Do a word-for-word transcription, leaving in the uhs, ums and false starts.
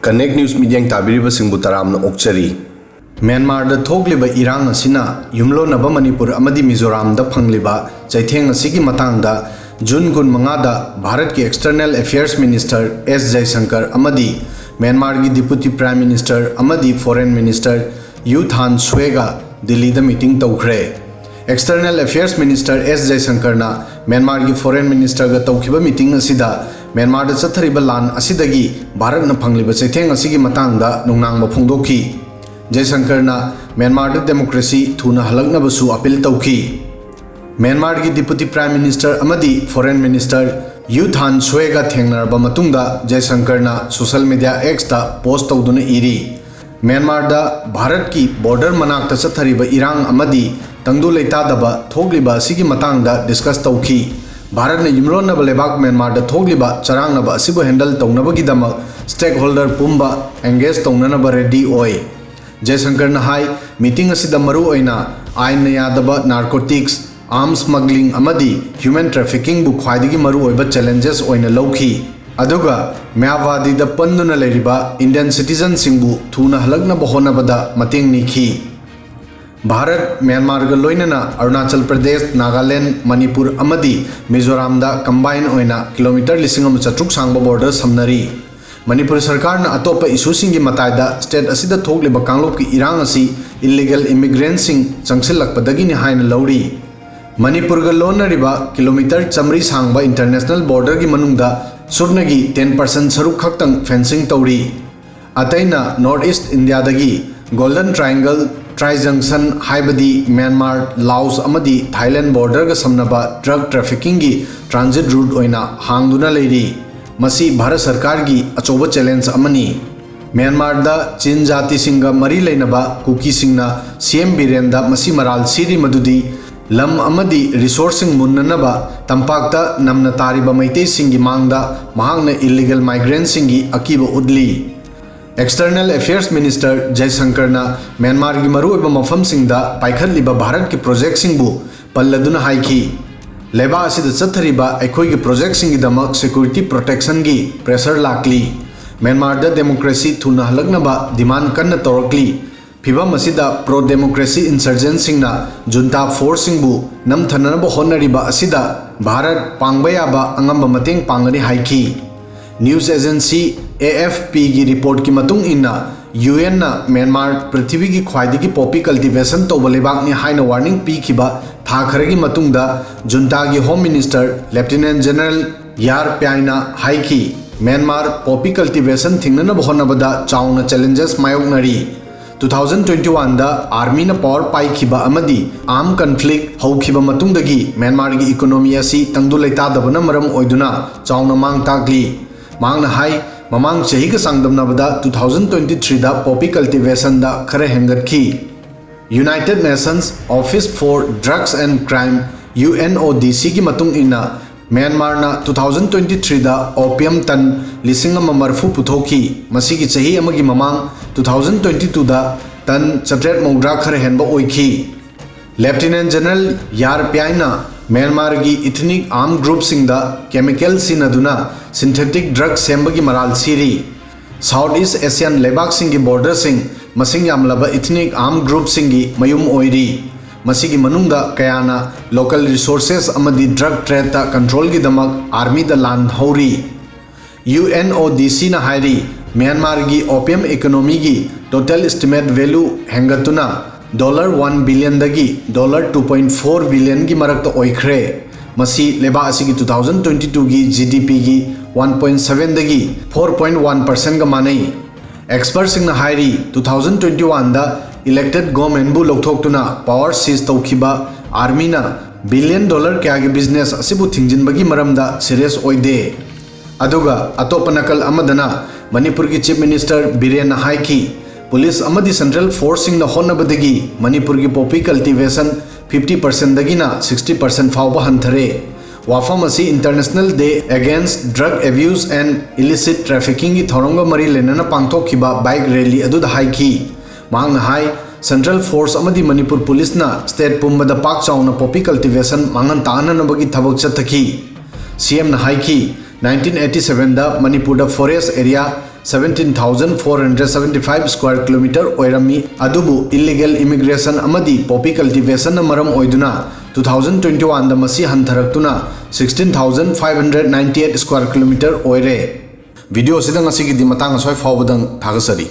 Connect News ꯃꯤꯠꯌꯦꯡ ꯇꯥꯕꯤꯔꯤꯕꯁꯤꯡꯕꯨ ꯇꯔꯥꯝꯅ ꯑꯣꯛꯆꯔꯤ꯫ ꯃ꯭ꯌꯥꯟꯃꯥꯔꯗ ꯊꯣꯛꯂꯤꯕ ꯏꯔꯥꯡ ꯑꯁꯤꯅ ꯌꯨꯝꯂꯣꯟꯅꯕ ꯃꯅꯤꯄꯨꯔ ꯑꯃꯗꯤ ꯃꯤꯖꯣꯔꯥꯝꯗ ꯐꯪꯂꯤꯕ ꯆꯩꯊꯦꯡ ꯑꯁꯤꯒꯤ ꯃꯇꯥꯡꯗ ꯖꯨꯟ ꯀꯨꯟꯃꯉꯥꯗ ꯚꯥꯔꯠꯀꯤ External Affairs Minister ꯑꯦꯁ ꯖꯌꯁꯪꯀꯔ ꯑꯃꯗꯤ ꯃ꯭ꯌꯥꯟꯃꯥꯔꯒꯤ Deputy Prime Minister ꯑꯃꯗꯤ Foreign Minister ꯌꯨ ꯊꯥꯟ ꯁ꯭ꯋꯦꯒ ꯗꯤꯜꯂꯤꯗ ꯃꯤꯇꯤꯡ ꯇꯧꯈ꯭ꯔꯦ꯫ External Affairs Minister ꯑꯦꯁ ꯖꯌꯁꯪꯀꯔꯅ ꯃ꯭ꯌꯥꯟꯃꯥꯔꯒꯤ Foreign Ministerꯒ ꯇꯧꯈꯤꯕ ꯃꯤꯇꯤꯡ ꯑꯁꯤꯗ ꯃ꯭ꯌꯥꯟꯃꯥꯔꯗ ꯆꯠꯊꯔꯤꯕ ꯂꯥꯟ ꯑꯁꯤꯗꯒꯤ ꯚꯥꯔꯠꯅ ꯐꯪꯂꯤꯕ ꯆꯩꯊꯦꯡ ꯑꯁꯤꯒꯤ ꯃꯇꯥꯡꯗ ꯅꯨꯡꯅꯥꯡꯕ ꯐꯣꯡꯗꯣꯛꯈꯤ꯫ ꯖꯌꯁꯪꯀꯔꯅ ꯃ꯭ꯌꯥꯟꯃꯥꯔꯗ democracy ꯊꯨꯅ ꯍꯜꯂꯛꯅꯕꯁꯨ appeal ꯇꯧꯈꯤ꯫ ꯃ꯭ꯌꯥꯟꯃꯥꯔꯒꯤ Deputy Prime Minister ꯑꯃꯗꯤ Foreign Minister ꯌꯨ ꯊꯥꯟ ꯁ꯭ꯋꯦꯒ ꯊꯦꯡꯅꯔꯕ ꯃꯇꯨꯡꯗ ꯖꯌꯁꯪꯀꯔꯅ social media Xꯇ post ꯇꯧꯗꯨꯅ ꯏꯔꯤ, ꯃ꯭ꯌꯥꯟꯃꯥꯔꯗ ꯚꯥꯔꯠꯀꯤ border ꯃꯅꯥꯛꯇ ꯆꯠꯊꯔꯤꯕ ꯏꯔꯥꯡ ꯑꯃꯗꯤ ꯇꯪꯗꯨ ꯂꯩꯇꯥꯗꯕ ꯊꯣꯛꯂꯤꯕ ꯑꯁꯤꯒꯤ ꯃꯇꯥꯡꯗ discuss ꯇꯧꯈꯤ꯫ ꯚꯥꯔꯠꯅ ꯌꯨꯝꯂꯣꯟꯅꯕ ꯂꯩꯕꯥꯛ ꯃ꯭ꯌꯥꯟꯃꯥꯔꯗ ꯊꯣꯛꯂꯤꯕ ꯆꯔꯥꯡꯅꯕ ꯑꯁꯤꯕꯨ handle ꯇꯧꯅꯕꯒꯤꯗꯃꯛ stakeholder ꯄꯨꯝꯕ engage ꯇꯧꯅꯅꯕ ready ꯑꯣꯏ꯫ ꯖꯌꯁꯪꯀꯔꯅ ꯍꯥꯏ, meeting ꯑꯁꯤꯗ ꯃꯔꯨꯑꯣꯏꯅ ꯑꯥꯏꯟꯅ ꯌꯥꯗꯕ narcotics, arms smuggling ꯑꯃꯗꯤ human traffickingꯕꯨ ꯈ꯭ꯋꯥꯏꯗꯒꯤ ꯃꯔꯨꯑꯣꯏꯕ challenges ꯑꯣꯏꯅ ꯂꯧꯈꯤ, ꯑꯗꯨꯒ ꯃ꯭ꯌꯥꯟꯃꯥꯔꯗ ꯄꯟꯗꯨꯅ ꯂꯩꯔꯤꯕ Indian citizenꯁꯤꯡꯕꯨ ꯊꯨꯅ ꯍꯜꯂꯛꯅꯕ ꯍꯣꯠꯅꯕꯗ ꯃꯇꯦꯡ ꯅꯤꯈꯤ꯫ ꯚꯥꯔꯠ, ꯃ꯭ꯌꯥꯟꯃꯥꯔꯒ ꯂꯣꯏꯅꯅ ꯑꯔꯨꯅꯥꯆꯜ ꯄ꯭ꯔꯗꯦꯁ, ꯅꯥꯒꯥꯂꯦꯟ, ꯃꯅꯤꯄꯨꯔ ꯑꯃꯗꯤ ꯃꯤꯖꯣꯔꯥꯝꯗ combine ꯑꯣꯏꯅ kilometre ꯂꯤꯁꯤꯡ ꯑꯃ ꯆꯥꯇ꯭ꯔꯨꯛ ꯁꯥꯡꯕ border ꯁꯝꯅꯔꯤ꯫ ꯃꯅꯤꯄꯨꯔ ꯁꯔꯀꯥꯔꯅ ꯑꯇꯣꯞꯄ issueꯁꯤꯡꯒꯤ ꯃꯇꯥꯏꯗ state ꯑꯁꯤꯗ ꯊꯣꯛꯂꯤꯕ ꯀꯥꯡꯂꯨꯞꯀꯤ ꯏꯔꯥꯡ ꯑꯁꯤ illegal immigrantꯁꯤꯡ ꯆꯪꯁꯤꯜꯂꯛꯄꯗꯒꯤꯅꯤ ꯍꯥꯏꯅ ꯂꯧꯔꯤ꯫ ꯃꯅꯤꯄꯨꯔꯒ ꯂꯣꯟꯅꯔꯤꯕ kilometre ꯆꯥꯃꯔꯤ ꯁꯥꯡꯕ international borderꯒꯤ ꯃꯅꯨꯡꯗ ꯁꯨꯞꯅꯒꯤ ten percent ꯁꯔꯨꯛ ꯈꯛꯇꯪ fencing ꯇꯧꯔꯤ꯫ ꯑꯇꯩꯅ North East Indiaꯗꯒꯤ Golden Triangle, Tri Junction ꯍꯥꯏꯕꯗꯤ ꯃ꯭ꯌꯥꯟꯃꯥꯔ, ꯂꯥꯑꯣꯁ ꯑꯃꯗꯤ ꯊꯥꯏꯂꯦꯟ borderꯒ ꯁꯝꯅꯕ drug traffickingꯒꯤ transit route ꯑꯣꯏꯅ ꯍꯥꯡꯗꯨꯅ ꯂꯩꯔꯤ꯫ ꯃꯁꯤ ꯚꯥꯔꯠ ꯁꯔꯀꯥꯔꯒꯤ ꯑꯆꯧꯕ challenge ꯑꯃꯅꯤ꯫ ꯃ꯭ꯌꯥꯟꯃꯥꯔꯗ ꯆꯤꯟ ꯖꯥꯇꯤꯁꯤꯡꯒ ꯃꯔꯤ ꯂꯩꯅꯕ ꯀꯨꯀꯤꯁꯤꯡꯅ ꯁꯤ ꯑꯦꯝ ꯕꯤꯔꯦꯟꯗ ꯃꯁꯤ ꯃꯔꯥꯜ ꯁꯤꯔꯤ ꯃꯗꯨꯗꯤ ꯂꯝ ꯑꯃꯗꯤ resourceꯁꯤꯡ ꯃꯨꯟꯅꯅꯕ ꯇꯝꯄꯥꯛꯇ ꯅꯝꯅ ꯇꯥꯔꯤꯕ ꯃꯩꯇꯩꯁꯤꯡꯒꯤ ꯃꯥꯡꯗ ꯃꯍꯥꯛꯅ illegal migrantꯁꯤꯡꯒꯤ ꯑꯀꯤꯕ ꯎꯠꯂꯤ꯫ External Affairs Minister ꯖꯌꯁꯪꯀꯔꯅ ꯃ꯭ꯌꯥꯟꯃꯥꯔꯒꯤ ꯃꯔꯨꯑꯣꯏꯕ ꯃꯐꯝꯁꯤꯡꯗ ꯄꯥꯏꯈꯠꯂꯤꯕ ꯚꯥꯔꯠꯀꯤ projectꯁꯤꯡꯕꯨ ꯄꯜꯂꯗꯨꯅ ꯍꯥꯏꯈꯤ, ꯂꯩꯕꯥꯛ ꯑꯁꯤꯗ ꯆꯠꯊꯔꯤꯕ ꯑꯩꯈꯣꯏꯒꯤ projectꯁꯤꯡꯒꯤꯗꯃꯛ security protectionꯒꯤ pressure ꯂꯥꯛꯂꯤ꯫ ꯃ꯭ꯌꯥꯟꯃꯥꯔꯗ ꯗꯦꯃꯣꯀ꯭ꯔꯦꯁꯤ ꯊꯨꯅ ꯍꯜꯂꯛꯅꯕ ꯗꯤꯃꯥꯟ ꯀꯟꯅ ꯇꯧꯔꯛꯂꯤ꯫ ꯐꯤꯚꯝ ꯑꯁꯤꯗ ꯄ꯭ꯔꯣ ꯗꯦꯃꯣꯀ꯭ꯔꯦꯁꯤ ꯏꯟꯁꯔꯖꯦꯟꯁꯤꯡꯅ ꯖꯨꯟꯇꯥ ꯐꯣꯔꯁꯁꯤꯡꯕꯨ ꯅꯝꯊꯅꯅꯕ ꯍꯣꯠꯅꯔꯤꯕ ꯑꯁꯤꯗ ꯚꯥꯔꯠ ꯄꯥꯡꯕ ꯌꯥꯕ ꯑꯉꯝꯕ ꯃꯇꯦꯡ ꯄꯥꯡꯒꯅꯤ ꯍꯥꯏꯈꯤ꯫ ꯅ꯭ꯌꯨꯁ ꯑꯦꯖꯦꯟꯁꯤ ꯑꯦ ꯑꯦꯐ ꯄꯤꯒꯤ ꯔꯤꯄꯣꯔꯠꯀꯤ ꯃꯇꯨꯡ ꯏꯟꯅ, ꯌꯨ ꯑꯦꯟꯅ ꯃ꯭ꯌꯥꯟꯃꯥꯔ ꯄ꯭ꯔꯤꯊꯤꯕꯤꯒꯤ ꯈ꯭ꯋꯥꯏꯗꯒꯤ ꯄꯣꯄꯤ ꯀꯜꯇꯤꯚꯦꯁꯟ ꯇꯧꯕ ꯂꯩꯕꯥꯛꯅꯤ ꯍꯥꯏꯅ ꯋꯥꯔꯅꯤꯡ ꯄꯤꯈꯤꯕ ꯊꯥ ꯈꯔꯒꯤ ꯃꯇꯨꯡꯗ, ꯖꯨꯟꯇꯥꯒꯤ ꯍꯣꯝ ꯃꯤꯅꯤꯁꯇꯔ ꯂꯦꯐꯇꯤꯅꯦꯟ ꯖꯦꯅꯔꯦꯜ ꯌꯥꯔ ꯄ꯭ꯌꯥꯏꯅ ꯍꯥꯏꯈꯤ, ꯃ꯭ꯌꯥꯟꯃꯥꯔ ꯄꯣꯄꯤ ꯀꯜꯇꯤꯚꯦꯁꯟ ꯊꯤꯡꯅꯅꯕ ꯍꯣꯠꯅꯕꯗ ꯆꯥꯎꯅ ꯆꯦꯂꯦꯟꯖꯦꯁ ꯃꯥꯌꯣꯛꯅꯔꯤ꯫ ꯇꯨ ꯊꯥꯎꯖꯟ ꯇ꯭ꯋꯦꯟꯇꯤ ꯋꯥꯟꯗ ꯑꯥꯔꯃꯤꯅ ꯄꯥꯋꯔ ꯄꯥꯏꯈꯤꯕ ꯑꯃꯗꯤ ꯑꯥꯔꯝ ꯀꯟꯐ꯭ꯂꯤꯛ ꯍꯧꯈꯤꯕ ꯃꯇꯨꯡꯗꯒꯤ ꯃ꯭ꯌꯥꯟꯃꯥꯔꯒꯤ ꯏꯀꯣꯅꯣꯃꯤ ꯑꯁꯤ ꯇꯪꯗꯨ ꯂꯩꯇꯥꯗꯕꯅ ꯃꯔꯝ ꯑꯣꯏꯗꯨꯅ ꯆꯥꯎꯅ ꯃꯥꯡ ꯇꯥꯛꯂꯤ꯫ ꯃꯍꯥꯛꯅ ꯍꯥꯏ, ꯃꯃꯥꯡ ꯆꯍꯤꯒ ꯆꯥꯡꯗꯝꯅꯕꯗ ꯇꯨ ꯊꯥꯎꯖꯟ ꯇ꯭ꯋꯦꯟꯇꯤ ꯊ꯭ꯔꯤꯗ ꯄꯣꯄꯤ ꯀꯜꯇꯤꯚꯦꯁꯟꯗ ꯈꯔ ꯍꯦꯟꯒꯠꯈꯤ꯫ United Nations Office for Drugs and Crime, U N O D ꯁꯤꯒꯤ ꯃꯇꯨꯡ ꯏꯟꯅ, ꯃ꯭ꯌꯥꯟꯃꯥꯔꯅ ꯇꯨ ꯊꯥꯎꯖꯟ ꯇ꯭ꯋꯦꯟꯇꯤ ꯊ꯭ꯔꯤꯗ ꯑꯣꯄꯤꯌꯝ ꯇꯟ ꯂꯤꯁꯤꯡ ꯑꯃ ꯃꯔꯤꯐꯨ ꯄꯨꯊꯣꯛꯈꯤ꯫ ꯃꯁꯤꯒꯤ ꯆꯍꯤ ꯑꯃꯒꯤ ꯃꯃꯥꯡ, ꯇꯨ ꯊꯥꯎꯖꯟ ꯇ꯭ꯋꯦꯟꯇꯤ ꯇꯨꯗ ꯇꯟ ꯆꯥꯇ꯭ꯔꯦꯠ ꯃꯧꯗ꯭ꯔꯥ ꯈꯔ ꯍꯦꯟꯕ ꯑꯣꯏꯈꯤ꯫ ꯂꯦꯐꯇꯤꯅꯦꯟ ꯖꯦꯅꯔꯦꯜ ꯌꯥꯔ ꯄ꯭ꯌꯥꯏꯅ ꯃ꯭ꯌꯥꯟꯃꯥꯔꯒꯤ ꯏꯊꯅꯤꯛ ꯑꯥꯔꯝ ꯒ꯭ꯔꯨꯞꯁꯤꯡꯗ ꯀꯦꯃꯤꯀꯦꯜ ꯁꯤꯖꯤꯟꯅꯗꯨꯅ ꯁꯤꯟꯊꯦꯇꯤꯛ ꯗ꯭ꯔꯒ ꯁꯦꯝꯕꯒꯤ ꯃꯔꯥꯜ ꯁꯤꯔꯤ꯫ ꯁꯥꯎꯠ ꯏꯁ ꯑꯦꯁꯤꯌꯥꯟ ꯂꯩꯕꯥꯛꯁꯤꯡꯒꯤ ꯕꯣꯔꯗꯔꯁꯤꯡ, ꯃꯁꯤꯡ ꯌꯥꯝꯂꯕ ꯏꯊꯅꯤꯛ ꯑꯥꯔꯝ ꯒ꯭ꯔꯨꯞꯁꯤꯡꯒꯤ ꯃꯌꯨꯝ ꯑꯣꯏꯔꯤ꯫ ꯃꯁꯤꯒꯤ ꯃꯅꯨꯡꯗ ꯀꯌꯥꯅ ꯂꯣꯀꯦꯜ ꯔꯤꯁꯣꯔꯁꯦꯁ ꯑꯃꯗꯤ ꯗ꯭ꯔꯒ ꯇ꯭ꯔꯦꯗꯇ ꯀꯟꯇ꯭ꯔꯣꯜꯒꯤꯗꯃꯛ ꯑꯥꯔꯃꯤꯗ ꯂꯥꯟ ꯍꯧꯔꯤ꯫ ꯌꯨ ꯑꯦꯟ ꯑꯣ ꯗꯤ ꯁꯤꯅ ꯍꯥꯏꯔꯤ, ꯃ꯭ꯌꯥꯟꯃꯥꯔꯒꯤ ꯑꯣꯄꯤꯌꯝ ꯏꯀꯣꯅꯣꯃꯤꯒꯤ ꯇꯣꯇꯦꯜ ꯏꯁꯇꯤꯃꯦꯠ ꯚꯦꯂꯨ ꯍꯦꯟꯒꯠꯇꯨꯅ ꯗꯣꯂꯔ ꯋꯥꯟ ꯕꯤꯂꯤꯌꯟꯗꯒꯤ ꯗꯣꯂꯔ ꯇꯨ ꯄꯣꯏꯟꯠ ꯐꯣꯔ ꯕꯤꯂꯤꯌꯟꯒꯤ ꯃꯔꯛꯇ ꯑꯣꯏꯈ꯭ꯔꯦ꯫ ꯃꯁꯤ ꯂꯩꯕꯥꯛ ꯑꯁꯤꯒꯤ ꯇꯨ ꯊꯥꯎꯖꯟ ꯇ꯭ꯋꯦꯟꯇꯤ ꯇꯨꯒꯤ ꯖꯤ ꯗꯤ ꯄꯤꯒꯤ ꯋꯥꯟ ꯄꯣꯏꯟꯠ ꯁꯚꯦꯟꯗꯒꯤ ꯐꯣꯔ ꯄꯣꯏꯟꯠ ꯋꯥꯟ ꯄꯔꯁꯦꯟꯠꯒ ꯃꯥꯟꯅꯩ꯫ ꯑꯦꯛꯁꯄꯔꯠꯁꯤꯡꯅ ꯍꯥꯏꯔꯤ, ꯇꯨ ꯊꯥꯎꯖꯟ ꯇ꯭ꯋꯦꯟꯇꯤ ꯋꯥꯟꯗ ꯏꯂꯦꯛꯇꯦꯗ ꯒꯣꯔꯃꯦꯟꯕꯨ ꯂꯧꯊꯣꯛꯇꯨꯅ ꯄꯥꯋꯔ ꯁꯤꯖ ꯇꯧꯈꯤꯕ ꯑꯥꯔꯃꯤꯅ ꯕꯤꯂꯤꯌꯟ ꯗꯣꯂꯔ ꯀꯌꯥꯒꯤ ꯕꯤꯖꯤꯅꯦꯁ ꯑꯁꯤꯕꯨ ꯊꯤꯡꯖꯤꯟꯕꯒꯤ ꯃꯔꯝꯗ ꯁꯤꯔꯤꯌꯁ ꯑꯣꯏꯗꯦ꯫ ꯑꯗꯨꯒ ꯑꯇꯣꯞꯄ ꯅꯥꯀꯜ ꯑꯃꯗꯅ ꯃꯅꯤꯄꯨꯔꯒꯤ ꯆꯤꯐ ꯃꯤꯅꯤꯁꯇꯔ ꯕꯤꯔꯦꯟꯅ ꯍꯥꯏꯈꯤ, ꯄꯨꯂꯤꯁ ꯑꯃꯗꯤ ꯁꯦꯟꯇ꯭ꯔꯦꯜ ꯐꯣꯔꯁꯁꯤꯡꯅ ꯍꯣꯠꯅꯕꯗꯒꯤ ꯃꯅꯤꯄꯨꯔꯒꯤ ꯄꯣꯄꯤ ꯀꯜꯇꯤꯚꯦꯁꯟ ꯐꯤꯐꯇꯤ ꯄꯔꯁꯦꯟꯠꯗꯒꯤꯅ ꯁꯤꯛꯁꯇꯤ ꯄꯔꯁꯦꯟꯠ ꯐꯥꯎꯕ ꯍꯟꯊꯔꯦ꯫ ꯋꯥꯐꯝ ꯑꯁꯤ International Day Against Drug Abuse and Illicit Traffickingꯒꯤ ꯊꯧꯔꯝꯒ ꯃꯔꯤ ꯂꯩꯅꯅ ꯄꯥꯡꯊꯣꯛꯈꯤꯕ ꯕꯥꯏꯛ ꯔꯦꯂꯤ ꯑꯗꯨꯗ ꯍꯥꯏꯈꯤ꯫ ꯃꯍꯥꯛꯅ ꯍꯥꯏ, ꯁꯦꯟꯇ꯭ꯔꯦꯜ ꯐꯣꯔꯁ ꯑꯃꯗꯤ ꯃꯅꯤꯄꯨꯔ ꯄꯨꯂꯤꯁꯅ ꯁ꯭ꯇꯦꯠ ꯄꯨꯝꯕꯗ ꯄꯥꯛ ꯆꯥꯎꯅ ꯄꯣꯄꯤ ꯀꯜꯇꯤꯚꯦꯁꯟ ꯃꯥꯡꯍꯟ ꯇꯥꯛꯍꯟꯅꯕꯒꯤ ꯊꯕꯛ ꯆꯠꯊꯈꯤ꯫ ꯁꯤ ꯑꯦꯝꯅ ꯍꯥꯏꯈꯤ, ꯅꯥꯏꯟꯇꯤꯟ ꯑꯩꯠꯇꯤ ꯁꯚꯦꯟꯗ ꯃꯅꯤꯄꯨꯔꯗ forest area seventeen thousand four hundred seventy five square kilometer ꯑꯣꯏꯔꯝꯃꯤ꯫ ꯑꯗꯨꯕꯨ illegal immigration ꯑꯃꯗꯤ poppy cultivation ꯅ ꯃꯔꯝ ꯑꯣꯏꯗꯨꯅ two thousand twenty one ꯗ ꯃꯁꯤ ꯍꯟꯊꯔꯛꯇꯨꯅ sixteen thousand five hundred ninety eight square kilometer ꯑꯣꯏꯔꯦ꯫ Video ꯑꯁꯤꯗ ꯉꯁꯤꯒꯤꯗꯤ ꯃꯇꯥꯡ ꯑꯁ꯭ꯋꯥꯏ ꯐꯥꯎꯕꯗꯪ ꯊꯥꯒꯠꯆꯔꯤ꯫